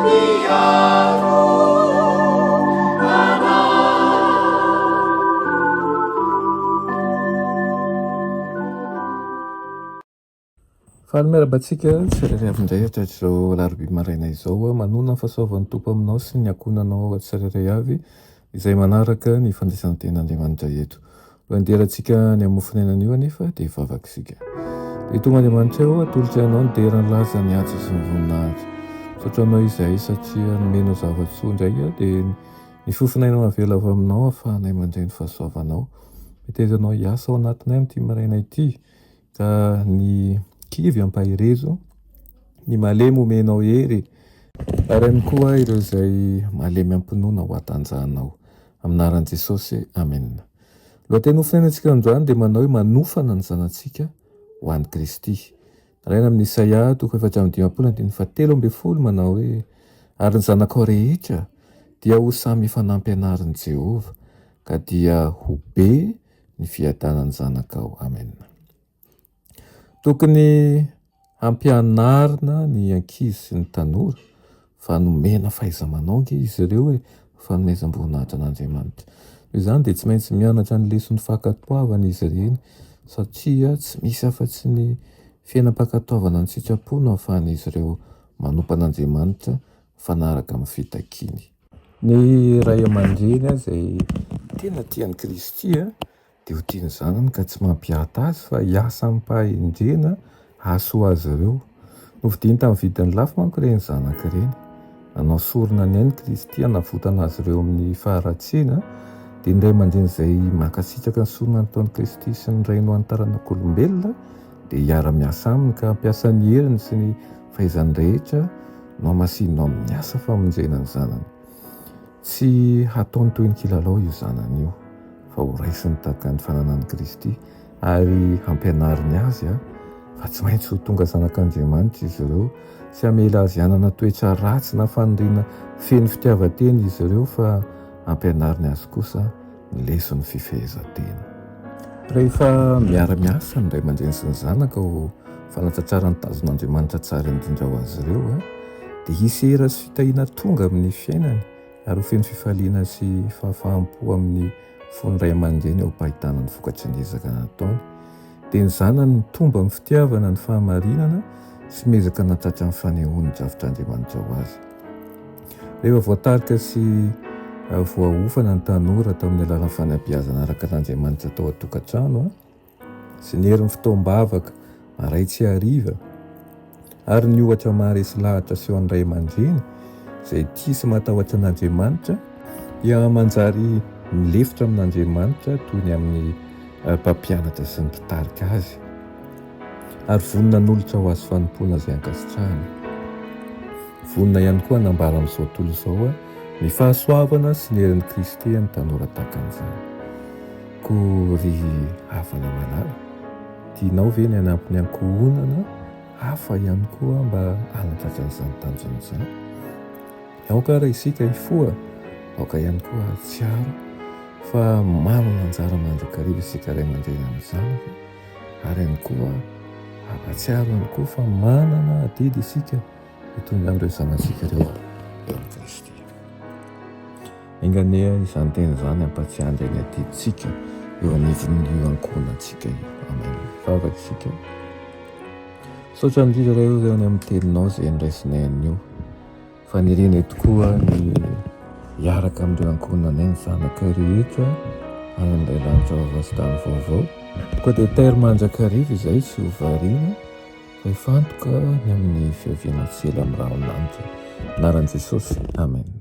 mpiaro anay. Faly miarahaba antsika tsirairay avy indray hatratr'izao alarobia maraina izao. Manonona ny fahasoavan'ny Tompo aminao sy ny ankohonanao tsirairay avy izay manaraka ny fandraisana tenin'Andriamanitra eto. Mbola anderantsika any amin'ny mofon'aina anio anefa dia hivavaka isika. Dia tonga Andriamanitra eo, atolotra anao ny dera, ny laza, ny haja sy ny voninahitra. Misaotra anao izahay satria nomenao zava-tsoa indray dia ny fofon'aina avela avy aminao ahafahanay mandray ny fahasoavanao. Meteza anao hiasa ao anatinay amin'ity maraina ity. Ka ny kivy ampaherezo, ny malemy omenao hery, ary ihany koa ireo izay malemy am-pinoana ho hatanjahanao. Amin'ny anaran'i Jesosy, amena. Lohateny hofonainantsika androany dia manao hoe manofana ny zanatsika ho an'i Kristy. Nalaina amin'ny Isaia toko 54 andininy fahatelo ambin'ny folo manao hoe ary ny zanakao rehetra dia ho samy efa nampianarin'i Jehovah ka dia ho be ny fiadanan'ny zanakao. Amen. Tokony hampianarina ny ankizy sy ny tanora fa nomena fahaiza-manao ange izy ireo e, fanomezam-boninahitra an'Andriamanitra. Noho izany dia tsy maintsy mianatra ny leson'ny fankatoavana izy ireny satria tsy misy afa-tsy ny fiainam-pankatoavana ny sitrapo no ahafahan'izy ireo manompo an'Andriamanitra mifanaraka amin'ny fitakiany. Ny ray aman-dreny izay tena tia an'i Kristy dia ho tia ny zanany ka tsy mampihata azy fa hiasa amim-pahendrena hahasoa azy ireo. Novidiany tamin'ny vidiny lafo manko ireny zanaka ireny. Nanao sorona ny ainy Kristy hanavotana azy ireo amin'ny faharatsiana, dia ny ray aman-dreny izay mankasitraka ny sorona nataon'i Kristy sy ny Rainy ho an'ny taranak'olombelona dia hiara-miasa aminy ka hampiasa ny heriny sy ny fahaizany rehetra Nohamasinina amin'ny asa famonjena ny zanany. Tsy hataony toy ny kilalao io zanany io, fa horaisiny tahaka ny fananan'i Kristy ary hampianariny azy fa tsy maintsy ho tonga zanak'Andriamanitra izy ireo. Tsy hamela azy hanana toetra ratsy na faniriana feno fitiavan-tena izy ireo, fa hampianariny azy kosa ny leson'ny fifehezan-tena. Rehefa miara-miasa ny ray aman-dreny sy ny zanaka ho fanatratrarana ny tanjon'Andriamanitra tsara indrindra ho azy ireo, dia hisy hery sy fitahiana tonga amin'ny fiainany ary ho feno fifaliana sy fahafaham-po amin'ny fon'ny ray aman-dreny eo am-pahitana ny vokatry ny ezaka nataony. Dia ny zanany mitombo amin'ny fitiavana ny fahamarinana sy miezaka hanatratra ny fanehoan'ny drafitr'Andriamanitra ho azy. Rehefa voatarika sy voaofana ny tanora tamin'ny alalan'ny fanabeazana araka an'Andriamanitra tao an-tokantrano sy ny herin'ny fotoam-bavaka maray-tsy hariva ary ny ohatra maharesy lahatra asehon'ny ray aman-dreny izay tia sy matahotra an'Andriamanitra, dia manjary milefitra amin'Andriamanitra toy ny amin'ny mpampianatra sy ny mpitarika azy. Ary vonona hanolotra ho azy fanompoana izay ankasitrahana. Vonona ihany koa hanambara amin'izao tontolo izao ny fahasoavana sy ny herin'i Kristy ny tanora tahaka an'izany. Koa ry havana malala, tianao ve ny hanampy ny ankohonana hafa ihany koa mba hanatratra an'izany tanjona izany? Aoka ary isika hifoha, aoka ihany koa hahatsiaro fa manana anjara mandrakariva isika ray aman-dreny amin'ny zanaka, ary ihany koa hahatsiaro ihany koa fa manana adidy isika hitondra an'ireo zanatsika ireo eo amin'i Kristy. Enga anie izany teny izany hampatsiahy indray ny adidintsika eo anivon'io ankohonantsika io. Amen. Vavaka isika. Misaotra indrindra Ray o ireo any amin'ny teninao izay noraisinay anio. Fanirianay tokoa ny hiaraka amin'ireo ankohonanay ny zanakay rehetra any amin'ilay lanitra vaovao sy tany vaovao. Koa dia tairo mandrakariva izay tsy ho variana fa hifantoka ny amin'ny fiavianao tsy ela amin'ny rahon'ny lanitra. Anaran'i Jesosy. Amen.